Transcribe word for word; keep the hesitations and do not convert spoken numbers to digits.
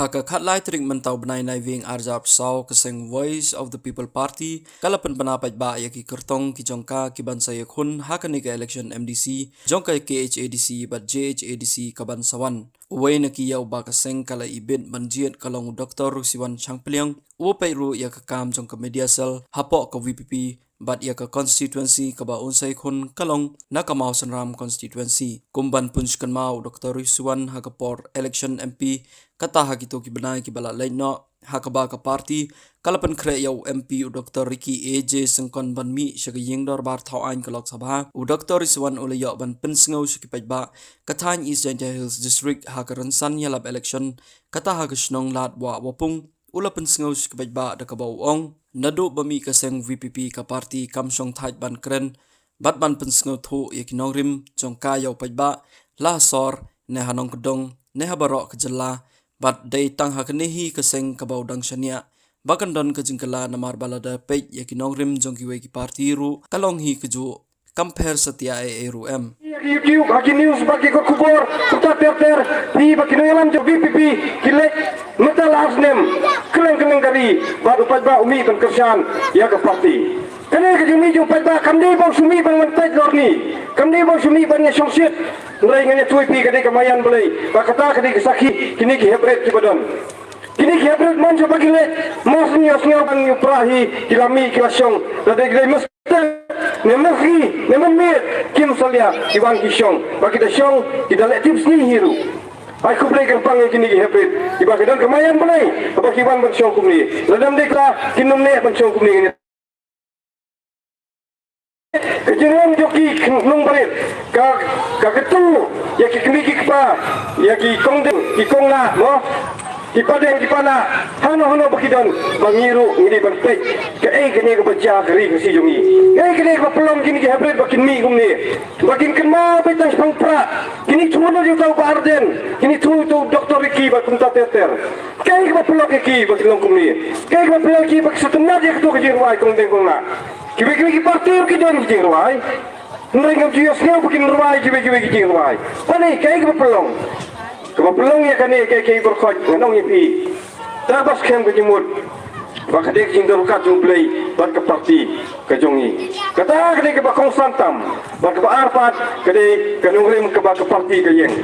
Ha ka khatlai tarik mynta u bnai Naiwieng arhajar arphew saw, ka seng Voice of the People Party ka la pynbna paidbah ïa ki kyrtong ki jong ka ki ban sa ïakhun ha kane ka election M D C jong ka K H A D C bad J H A D C ka ban sa wan. Uwei na ki ïa uba ka seng ka la ibit ban jied ka long u Doctor Rusiwan Shangpliang, u peit ruh ïa ka kam jong ka media cell hapoh ka V P P, bad ïa ka constituency kaba un sa ïakhun ka long na ka Mawsynram constituency. Kum ban pynshkynmaw u Doctor Rusiwan ha ka por election M P, kata ha kito ki bnai kiba la leit noh, ha kaba ka party ka la pynkhreh ïa u M P u Doctor Ricky A J Syngkon ban mih sha ka ïing dorbar thaw aiñ ka Lok Sabha, u Doctor Rusiwan u la ïoh ban pynsngew sha ki paidbah ka thaiñ East Jaintia Hills District ha ka rynsan ïalap election, kata ha ka shnong Lad Wah Wapung, u la pynsngew sha ki paidbah da kaba u ong, naduh ba mih ka seng V P P ka party kam shong thait ban kren bad ban pynsngewthuh ïa ki nongrim jong ka ïa u paidbah, la ha sor ne ha nongkyndong ne ha baroh ka jylla, bad dei tang ha kane hi ka seng kaba u dang shaniah ba kan don ka jingkylla, namar ba lada peit ïa ki nongrim jong kiwei ki party ruh ka long hi kajuh, kam pher satia ei ei ruh em. Ïa ki YouTube, ha ki news bad ki kot khubor, kumta ter ter, phi ba ki nongïalam jong V P P ki leit mynta la ar snem, kylleng kylleng ka ri, bad u paidbah u mih ban kyrshan ïa ka party. Kane ka jingmih jong u paidbah kam dei ba u shu mih ban wan peit lorni, kam dei ba u shu mih ban ïa shongshit. Hynrei ngan ïathuh ïa phi, ka dei ka maïan Blei, bad kata ka dei ka sakhi kine ki heprit kiba don. Kine ki heprit man sha ba ki leit, mos ïa sngew ban ïa pra hi, ki la mih ki la shong, la dei ki dei mesti ne mesti ne mynmiet kim salia ki wan ki shong, ba ki da shong ki da leh tip sngi hi ruh. Ai khublei kyrpang ïa kine ki heprit, kiba ki don ka maïan Blei, ba ki wan ban shong kumne. Lada ym dei ka, kin nym leh ban shong kumne. Ka jinglong jong ki nongbarit, ka, ka kyntu ïa ki kmie ki kpa, ïa ki kongdeng ki konglah mo, ki padeng ki palah, hano hano ba ki don, ba ngi ruh ngi dei ban peit kaei kane kaba jia ka ri ka si jong ngi. Kaei kane kaba pynlong kine ki heprit ba kin mih kumne, ba kin kynmaw beit tang shaphang prah. Kine ki thmu ïa uta u Bah Ardent, kine ki thmu ïa uta u Doctor Ricky bad kumta ter ter. Kaei kaba pynlong ïa ki ba ki long kumne? Kaei kaba pynlong ïa ki ba ki sngewtynnat ïa kato ka jingrwai kongdeng konglah? Kiwei kiwei ki party ruh ki don ki jingrwai. Hynrei ngam ju ïohsngew ba kin rwai kiwei kiwei ki jingrwai. Pynban kaei kaba pynlong? Kaba pynlong ïa kane, kaei kaei baroh khoit ngan ong ïa phi. Te ba skhem ka jingmut ba ka dei ka jingdon ryngkat jong U Blei bad ka party ka jong ngi. Kata ka dei kaba kongsan tam. Bad kaba ar pat ka dei ka nongrim kaba ka party ka ïeng.